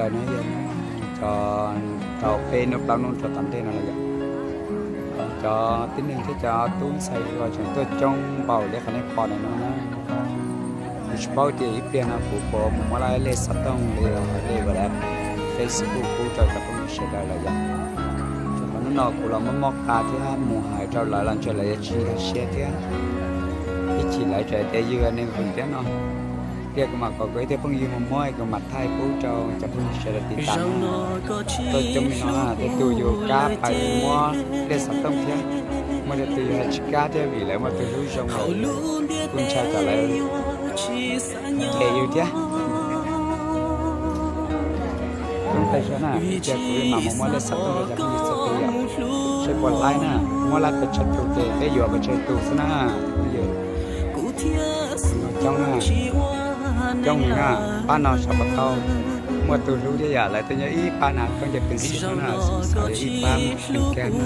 Ntawm no yog cov rau peb hnub plaub hnub rau tom ntej no los yog cov tib neeg thiab cov tub ntxhais los tseem tuaj coob npaum li qhov nej pom ntawm no na. Kuv tsis paub tias ib pliag no kuv puas mus muab lej xov tooj li los lej Facebook pub rau cov phooj ywg sawv daws lawm yom. Rau qhov hnub no kuv los muab mob qa thiab mus hais rau lawv los ntshe lawv yuav tsis nkag siab thiab. Ib chim lawv tseem tias yus yog neeg vwm thiab no. Tiag kuv mam kom kuv ib tug phooj ywg mus muab kuv mam thaij pub rau cov phooj ywg sawv daws tiv tam no. Tuaj coob li no na, tej tus yus kab pais muab lej xov tooj thiab, muaj tej tus yus hais tsis kab thiab vim lawv muaj tus hlub zoo lawm, kuj ntshai tsam lawv cem yus thiab. Coob tas zog na, ib pliag kuv mam mus muab lej xov tooj rau cov phooj ywg txhua tus yom, seb puas laib na, muab laib pes tsawg tus ces peb yuav pes tsawg tus xwb na. Coob na, coob heev na, pab no xyov puas tau muaj tus hlub thiab yom, lawv twb nyob ib pab na, koj nce peev xwm no na, xyov yog ib pab mus kag na.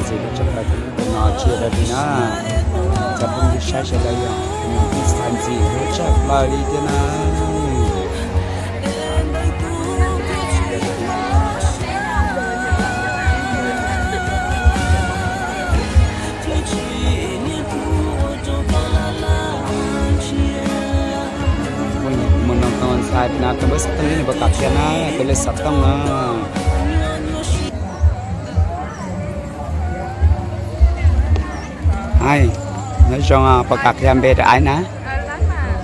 Ntxim hlub tshaj plaws tus no tsis yog dog dig na, cov phooj ywg saib sawv daws yog tus no ib txhais ntxim hlub tshaj plaws li thiab na. Mus nug tus ntxhais no tus npawb xov tooj nws puas kam qhia na, tus lej xov tooj no. Ai, nyob zoo, puas kam qhia npe rau aib na?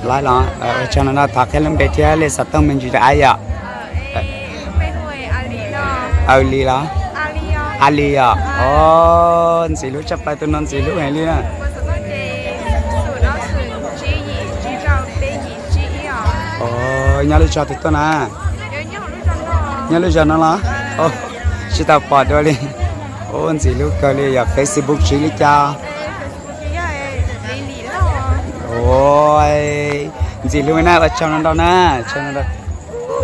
Laib los? Ua tsaug no no, thov qhia lub npe thiab lej xov tooj me ntsis rau aib yom. Aw Li los? A Li yom. O, ntxim hlub tshaj plaws tus no, ntxim hlub heev li na. O, nyob lub zos twg tuaj na? Nyob lub zos no los? Tsis tau pom dua li. O, ntxim hlub kawg li, yog Facebook siv li cas? O, ntxim hlub na, ua tsaug ntau na, tsaug ntau.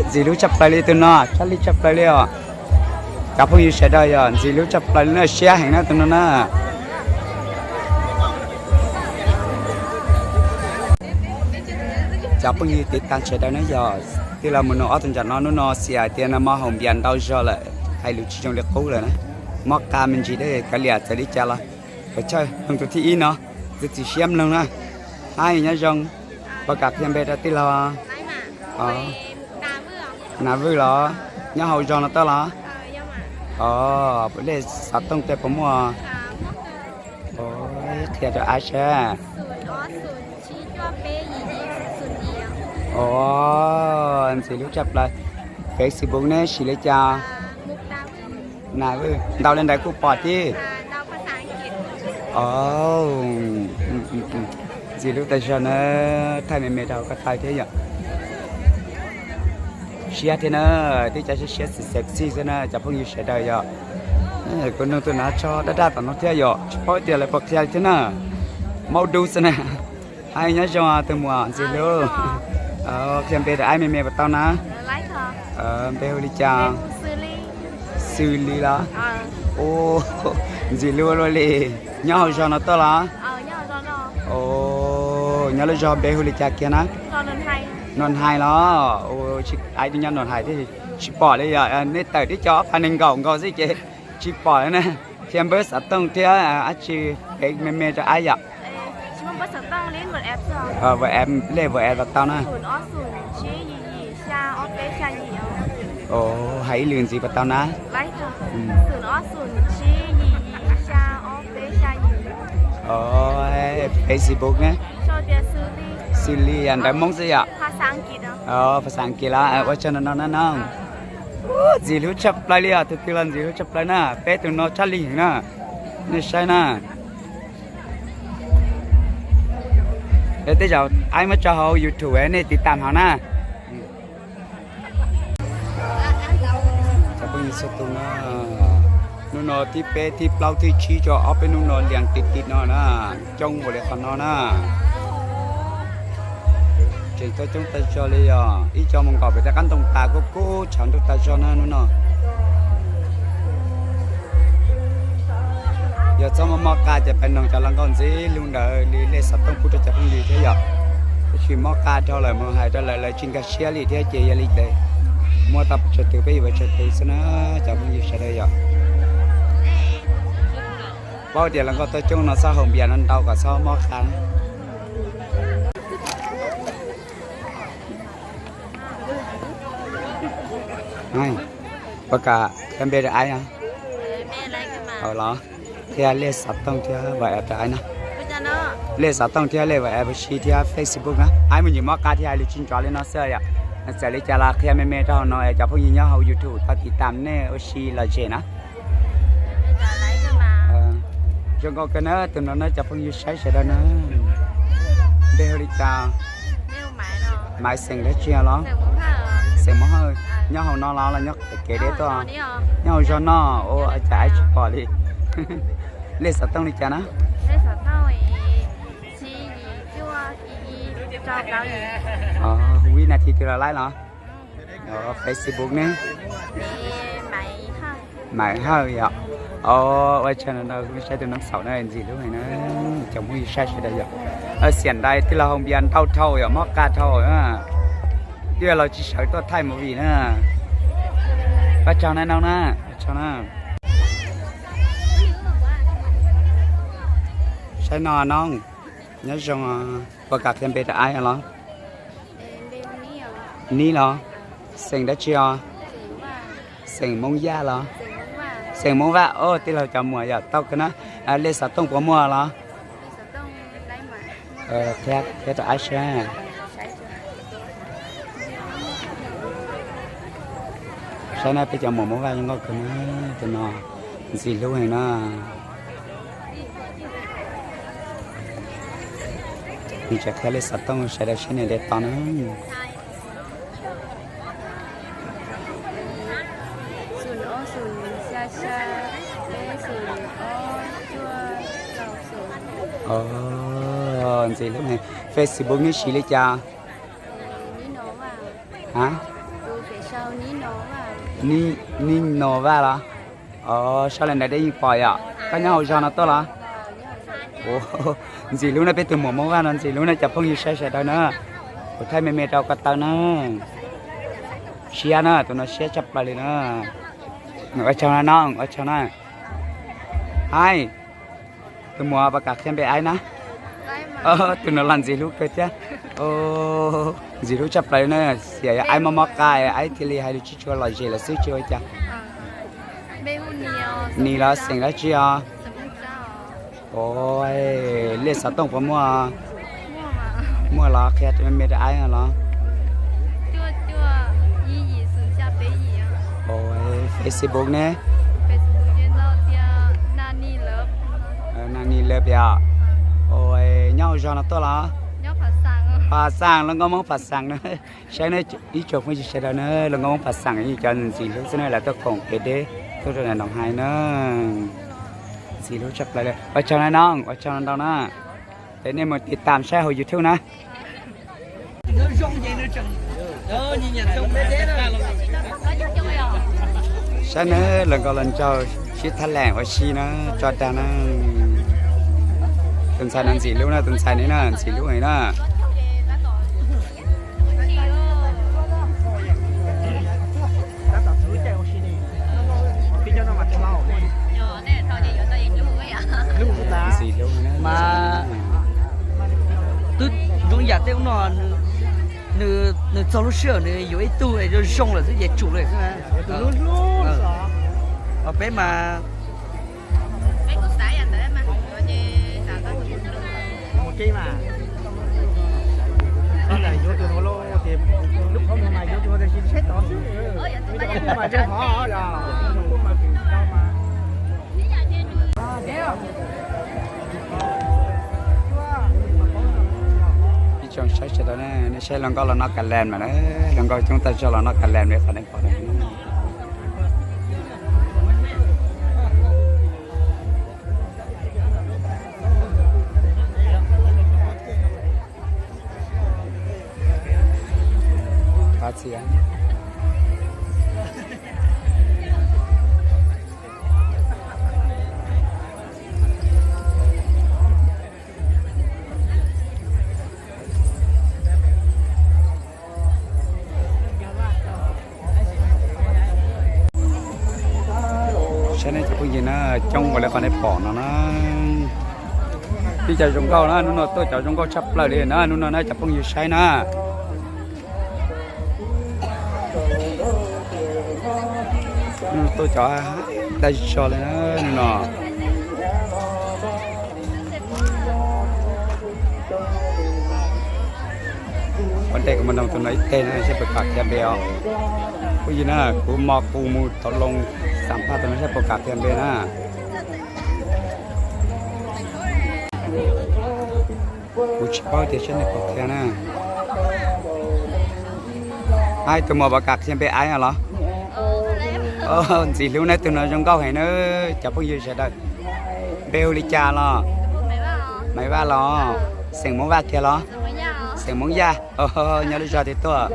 Ntxim hlub tshaj plaws li tus no, tshaj li tshaj plaws li os. Cov phooj ywg sawv daws yog ntxim hlub tshaj plaws li na, siab heev na tus no na. Cov phooj ywg tiv tam sawv daws na, yog tij laug mus nug ob tug ntawm no, hnub no xav hais tias noj mov haus npias ntau zog lawm, hais lus tsis zoo li qub lawm na. Mob qa me ntsis thiab, kav liam txawm li cas los pes tsawg mloog tus thib ib no, txiav txim siab mloog na. Hais nyob zoo, puas kam qhia npe rau tij laug? Nav Vwj los? Nyob hauv zos no tuaj los? O, lej xov tooj tej puas muaj? Qhia rau aib seb. O, ntxim hlub tshaj plaws. Facebook neb siv li cas? Nav Vwj, ntaus li ntawd kuj pom tib. O, ntxim hlub tas zog na, thaij me me rau koj thaij thiab yom. Siab thiab na, tib co siab siab xim xev xij xwb na cov phooj ywg sawv daws yom. Kuv nug tus nav tso daj daj tom no thiab yom, tsis paub tias lawv puas qhia thiab na. Maub dub xwb na. Hais nyob zoo tus muam ntxim hlub. Qhia npe rau aib me me puas tau na? Npe hu li cas? Xws Lis los? Ntxim hlub luaj li. Nyob hauv zos no tuaj los? Nyob lub zos npe hu li cas kiag na? Nus Hais los? Aib twb nyob Nus Hais thiab tsis pom li yom, nej tawm tib co ob phav nees nkaum nkaus xwb ces tsis pom li na. Qhia npawb xov tooj thiab dab tsi kev me me rau aib yom. Lej WhatsApp los tau na. Hais ib lwm ntxiv puas tau na? Facebook ne? Xws Lis, ntawv Hmoob xwb yom? Phas xas As kiv los? Ua tsaug no no na no. Ntxim hlub tshaj plaws li os, tus twg los ntxim hlub tshaj plaws na, peb tus no tshaj li heev na. Nej saib na. Tej zaum aib muab tso hauv YouTube nej tiv tam hauv na. Cov phooj Txhua tus na, hnub no thib peb thib plaub thib tsib rau ob peb hnub no lias ti ti no na, coob npaum li qhov no na. Tseem tuaj coob tag zog li yog ib co mus nkaum pem tej qab ntoo tas kuj kub tshav ntuj tag zog na hnub no. Yog txhob mob mob qab ces peb noog cov hluas nkauj ntxiv hlub ntawd li lej xov tooj pub rau cov phooj ywg thiab yom. Tab sis mob qab dhau lawm mus hais rau lawv lawv tsis nkag siab li thiab ces yog li ces muab tau tsawg tus peb yuav tsawg tus xwb na cov phooj ywg sawv daws yom. Paub tias hluas nkauj tuaj coob no txhob haus npias no ntau kom txhob mob qab. Puas kam qhia npe rau aib no? Hauv los thiab lej xov tooj thiab WhatsApp rau aib no. Lej xov tooj thiab lej WhatsApp puas si thiab Facebook na. Aib me ntsis mob qab thiab hais lus tsis nrov li no xwb yom. Txawm li cas los qhia me me rau hauv no es cov phooj ywg nyob hauv YouTube tau tiv tam nej ua si lom zem na. Zoo nkauj kawg na, tus no na cov phooj ywg saib sawv daws na. Npe hu li cas? Maiv, xeem dab tsi los? Xeem Moob Hawj. Nyob hauv no los los nyob kev deb tuaj? Nyob hauv zos no. Ua cas aib tsis pom li? Lej xov tooj li cas na? Vib nas this twg los laib los? Facebook ne? Maiv Hawj yom. Ua tsaug ntau saib tus noob xaum na ntxim hlub heev na. Cov phooj ywg saib sawv daws yom. Xiam ntais tij laug Hoo Npias ntau dhau yom, mob qab dhau na. Twb yog los tsis sawv tuaj thaij movie na. Ua tsaug na noog na, ua tsaug na. Saib no noog, nyob zoo, puas kam qhia npe rau aib los? Nib los? Xeem dab tsi os? Xeem Moob Yaj los? Xeem Moob Vaj. Tij laug cov muam yom, tau kawg na. Lej xov tooj puas muaj los? Qhia rau aib saib. Saib na, peb cov muam Moob Vaj zoo nkauj kawg na, tus no ntxim hlub heev na. Nws tseem qhia lej xov tooj sawv daws saib nws de tau na. Ntxim hlub, Facebook neb siv li cas? Nib No Vaj los? Os, sau li ntawd deb yeej pom yom. Koj nyob hauv zos no tuaj los? Ntxim hlub na, peb tus muam Moob Vaj no ntxim hlub na, cov phooj ywg saib sawv daws na. Kuv thaij me me rau ko taw na. Siab na, tus no siab tshaj plaws li na. Ua tsaug na noog, ua tsaug na. Aib, tus muam puas kam qhia npe aib na? Tus no los ntxim hlub kawg thiab. Ntxim hlub tshaj plaws na, xiam yog aib mob mob qab aib thiaj li hais lus tsis tshua lom zem lawm xwb tsis ua cas. Nis los xeem dab tsi os? Lej xov tooj puas muaj? Muaj los qhia me me rau aib los? Facebook ne? Nag Nis Lawv yom. Nyob hauv zos no tuaj los? Phav Xaas, hluas nkauj Hmoob Phav Xaas na. Saib na, ib tsoom phooj ywg sawv daws na, hluas nkauj Hmoob Phav Xaas yeej cov ntxim hlub xwb na, lawv tuaj koom kev deb tuaj rau ntawm Noom Hais na. Ntxim hlub tshaj plaws li. Ua tsaug na noog, ua tsaug ntau na. Es nej mus tiv tam saib hauv YouTube na. Saib na, hluas nkauj hluas nraug sib thab leem ua si na, tso dag na. Tus ntxhais no ntxim hlub na, tus ntxhais no na ntxim hlub heev na. Mas twb zoo yam tej ub no, nws txog lub sij hawm nws yuav ib tug zoo zoo lawm xwb ces tsum lawm xwb. Peb mas Ib tsoom saib sawv daws na, nej saib hluas nkauj los noj kas lees mas na, hluas nkauj coob tag zog los noj kas lees li qhov nej pom no. Xiav. Saib nej cov phooj ywg na, coob npaum li qhov nej pom no na. Tib cov zoo nkauj na, hnub no tuaj cov zoo nkauj tshaj plaws li na, hnub no na cov phooj ywg saib na. Hnub no tuaj cov tag zog li na, hnub no. Ua ntej kuv mus noog tus no ib teg na saib puas kam qhia npe os. Phooj ywg na, kuv mo kuv mus tau loo xam phaj tus no saib puas kam qhia npe na. Kuv tsis paub tias saib nws puas qhia na. Aib, tus muam puas kam qhia npe aib os los? Ntxim hlub na, tus no zoo nkauj heev na, cov phooj ywg sawv daws. Npe hu li cas los? Maiv Vaj los? Xeem Hmoob Vaj kiag los? Xeem Hmoob Yaj. Nyob lub zos twg tuaj?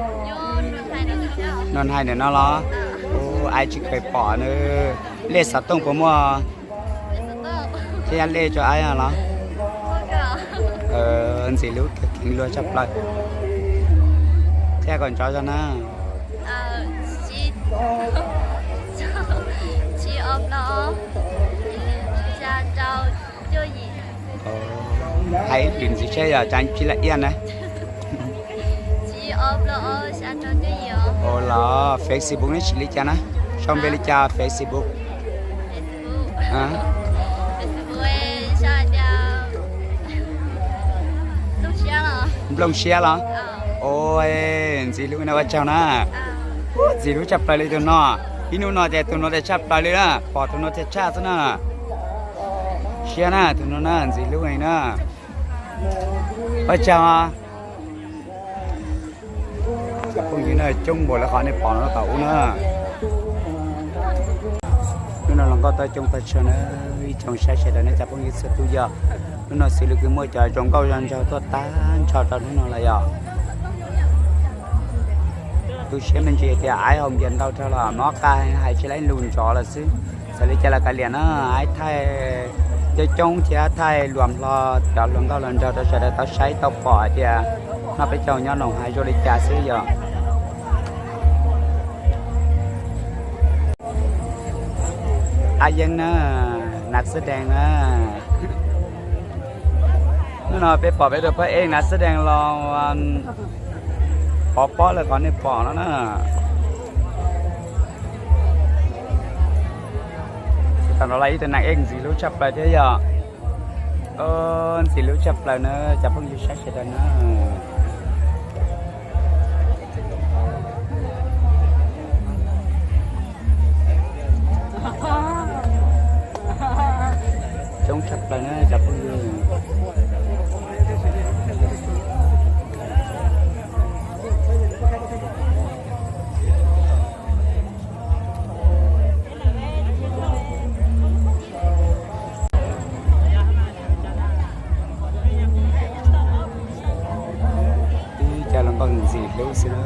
Nus Hais ntawm no los? Aib tsis kheev pom na. Lej xov tooj puas muaj? Thiab lej rau aib los? Ntxim hlub kheev luag tshaj plaws. Thiab kom ntsov zog na. Hais ib pliag ntxiv saib yog tsav tsis la iaj na. Ua los Facebook neb siv li cas na? Sau npe li cas Facebook? Nplooj Siab los? Ua ntxim hlub na, ua tsaug na. Ntxim hlub tshaj plaws li tus no. Ib hnub no ces tus no tias tshaj plaws li na, pom tus no tias tshaj xwb na. Siab na, tus no na ntxim hlub heev na. Ua tsaug. Cov phooj ywg na, coob npaum li qhov nej pom no tom ub na. Hnub no hluas nkauj tuaj coob tag zog na, ib tsoom saib sawv daws nej cov phooj ywg txhua tus yog. Hnub no xws li kuj muaj cov zoo nkauj zoo nraug tuaj tag nrho rau hnub no lawm yog. Tu siab me ntsis tias aib haus npias ntau dhau los mob qa, hais tsis tau lus nrov lawm xwb. Txawm li cas los kav liam na, aib thaij coob coob thiab thaij luag hlo cov hluas nkauj hluas nraug rau sawv daws tau saib tau pom hais tias noj peb caug nyob Noom Hais zoo li cas xwb yog. Ab Yeeb na, Nav Xab Dees na. Hnub no peb pom peb tus phab ej Nav Xab Dees los pov pob lawm qhov nej pom no na. Tam no los ib tug Nav Ej ntxim hlub tshaj plaws thiab yog. Ntxim hlub tshaj plaws na cov phooj ywg saib sawv daws na. Coob tshaj plaws na cov phooj ywg. Ib co hluas nkauj ntxim hlub xwb na.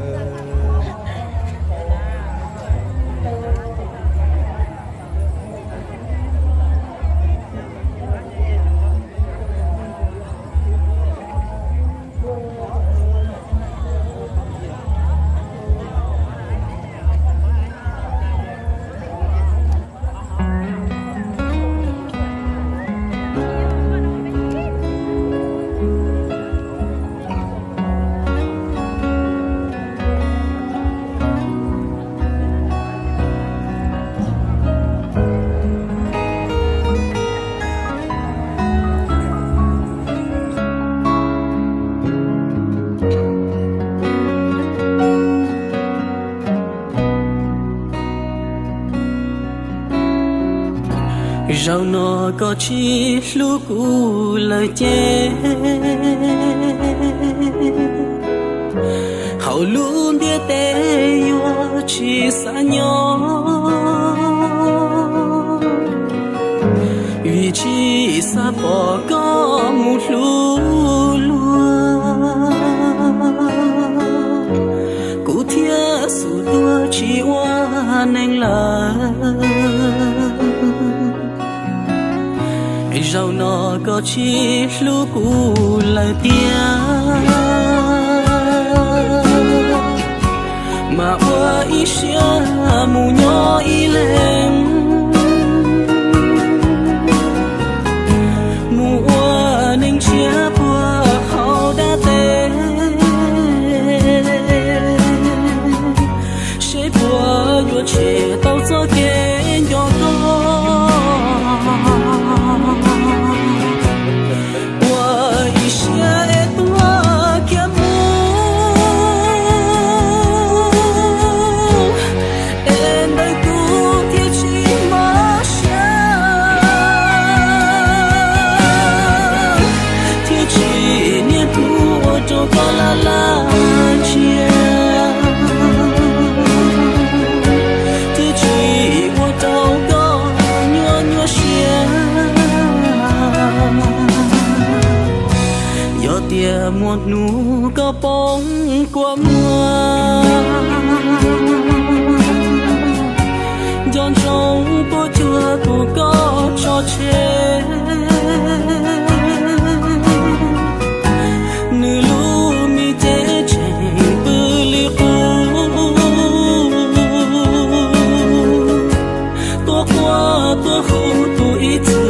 Zaum no koj tsis hlub kuv lawm ces hauv lub ntiaj teb yuav tsis xav nyob, vim tsis xav pom koj mus hlub luag. Kuv thiaj Zaum no koj tsis hlub kuv lawm tiag, mas ua ib siab mus nyob ib leeg, mus ua neeg tshiab puag hauv dab teb, seb puas yuav tshem tau txoj kev nco koj. Ua ib siab es tuag kiag mus, es ntawm kuv thiaj tsis mob siab, thiaj tsis niaj hnub ua rau koj laj laj ntsiag, thiaj tsis ua rau koj nyuaj nyuaj siab. Yog tias muaj hnub koj poob kua muag, nco ntsoov puas cuag tus koj tso tseg, nws lub me cev tseem pw li qub, tuaj quaj tuaj hu tus ib txhis.